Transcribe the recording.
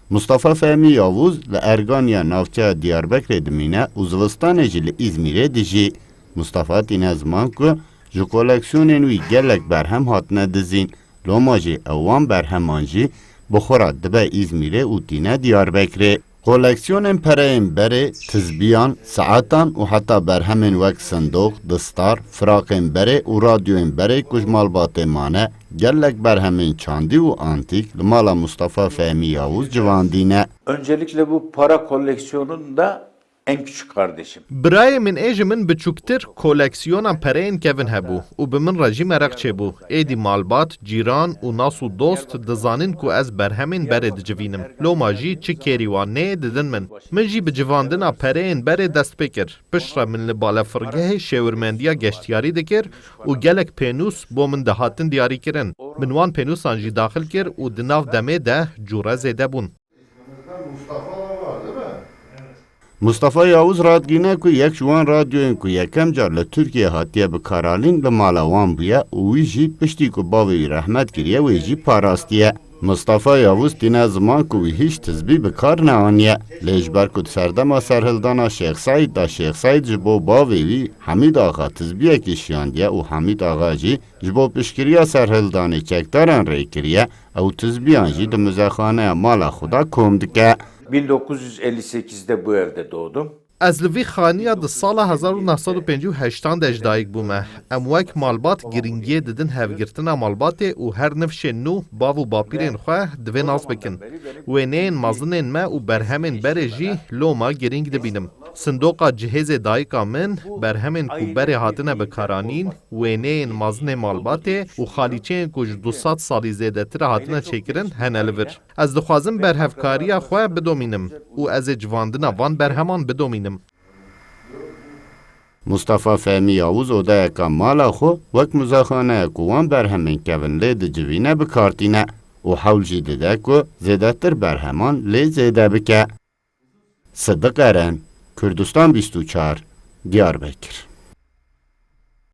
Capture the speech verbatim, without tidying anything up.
Mustafa Fehmî Yavûz li Erganiya navçeya Diyarbekirê dimîne û zivistanê jî li Îzmîrê dijî. Mustafa tîne ziman ku ji koleksiyonên wî gelek berhem hatine dizîn. Loma jî ew wan berheman jî bi xwe re dibe Îzmîrê û tîne Diyarbekirê. Koleksiyonên pereyên berê, tizbiyan, saetan û heta berhemên wek sindoq, distar, firaqên berê û radyoyên berê ku ji malbatê mane, gelek berhemên çandî û antîk li mala Mustafa Fehmî Yavûz civandî ne. Öncelikle bu para koleksiyonunda en küçük kardeşim. Birayê min ê ji min biçûktir koleksiyona pereyên kevin hebû û bi min re jî mereq çêbû. Êdî malbat, cîran û nas û dost dizanin ku ez berhemên berê dicivînim. Loma jî çi kêrî wan neyê didin min. Min jî bi civandina pereyên berê dest pê kir. Piştre min li balefirgehê şêwirmendiya geştiyarî dikir û gelek pênûs bo min dihatin diyarîkirin. Min wan pênûsan jî daxil kir û di nav demê de cûre zêde bûn. Mustafa Yavuz radigihîne ku yek ji wan radyoyên ku yekem car li Tirkiyê hatiye bikaranîn li mala wan bûye û wî jî piştî ku bavê wî rehmet kiriye wê jî parastiye. Mustafa Yavuz tîne ziman ku wî hîç tizbî bi kar neaniye. Lê ji ber ku di serdema serhildana Şêx Seîd de Şêx Seîd ji bo bavê wî Hemîd Axa tizbiyekî şiyandiye û Hemîd Axa jî ji bo piştgiriya serhildanê çekdaran rê kiriye, ew tizbiyan jî di muzexaneya mala xwe de kom dike. bin dokuz yüz elli sekizde bu evde doğdum. Ez li vî xaniya di sala hezar û neh sed û pêncî û heştan de ji dayik bûme. Em wek malbat girîngiyê didin hevgirtina malbatê û her nifşên nû bav û bapîrên xwe divê nas bikin. Wêneyên mezinên me û berhemên berê jî loma girîng dibînim. Sindoqa cihêzê dayika min, berhemên ku berê hatine bikaranîn, wêneyên mezinê malbatê û xalîçeyên ku ji du sed salî zêdetir e hatine çêkirin hene li vir. Ez dixwazim berhevkariya xwe bidomînim û ez ê civandina van berheman bidomînim. Mustafa Fehmî Yavuz odeyeka mala xwe wek muzexaneya ku wan berhemên kevin lê dicivîne bi kar tîne û hewl jî dide ku zêdetir berheman lê zêde bike. Sidiq Eren, Kurdistan bîst û çar, Diyarbekir.